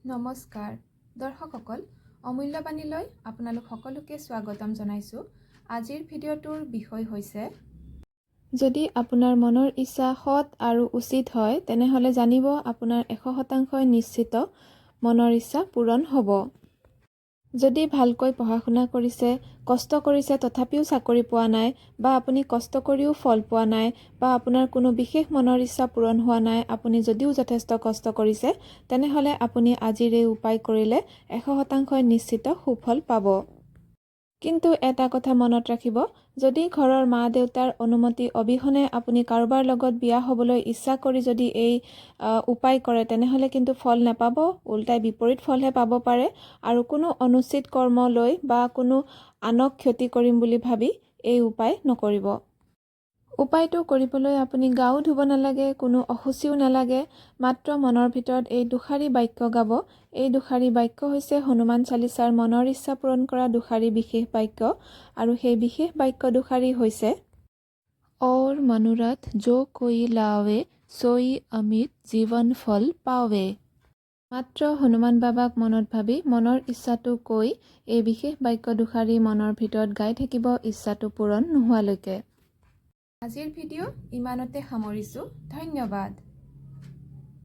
নমস্কাৰ দৰ্শকসকল, অমূল্যবাণীলৈ আপোনালোক সকলোকে স্বাগতম জনাইছোঁ। আজিৰ ভিডিঅ'টোৰ বিষয় হৈছে, যদি আপোনাৰ মনৰ ইচ্ছা সৎ আৰু উচিত হয়, তেনেহ'লে জানিব আপোনাৰ 100 শতাংশই নিশ্চিত মনৰ ইচ্ছা পূৰণ হ'ব। যদি ভালকৈ পঢ়া শুনা কৰিছে, কষ্ট কৰিছে, তথাপিও চাকৰি পোৱা নাই বা আপুনি কষ্ট কৰিও ফল পোৱা নাই বা আপোনাৰ কোনো বিশেষ মনৰ ইচ্ছা পূৰণ হোৱা নাই, আপুনি যদিও যথেষ্ট কষ্ট কৰিছে, তেনেহ'লে আপুনি আজিৰ এই উপায় কৰিলে 100 শতাংশই নিশ্চিত সুফল পাব। কিন্তু এটা কথা মনত ৰাখিব, যদি ঘৰৰ মা দেউতাৰ অনুমতি অবিহনে আপুনি কাৰোবাৰ লগত বিয়া হ'বলৈ ইচ্ছা কৰি যদি এই উপায় কৰে, তেনেহ'লে কিন্তু ফল নাপাব, ওলোটাই বিপৰীত ফলহে পাব পাৰে। আৰু কোনো অনুচিত কৰ্ম লৈ বা কোনো আনক ক্ষতি কৰিম বুলি ভাবি এই উপায় নকৰিব। উপায়টো কৰিবলৈ আপুনি গাও ধুব নালাগে, কোনো অশুচিও নালাগে। মাত্ৰ মনৰ ভিতৰত এই দুষাৰি বাক্য গাব। এই দুষাৰি বাক্য হৈছে হনুমান চালিচাৰ মনৰ ইচ্ছা পূৰণ কৰা দুষাৰি বিশেষ বাক্য আৰু সেই বিশেষ বাক্য দুষাৰি হৈছে, "और मनोरथ जो कोई लावे, सोई अमित जीवन फल पावे।" মাত্ৰ হনুমান বাবাক মনত ভাবি মনৰ ইচ্ছাটো কৈ এই বিশেষ বাক্য দুষাৰি মনৰ ভিতৰত গাই থাকিব ইচ্ছাটো পূৰণ নোহোৱালৈকে। আজিৰ ভিডিঅ' ইমানতে সামৰিছোঁ। ধন্যবাদ।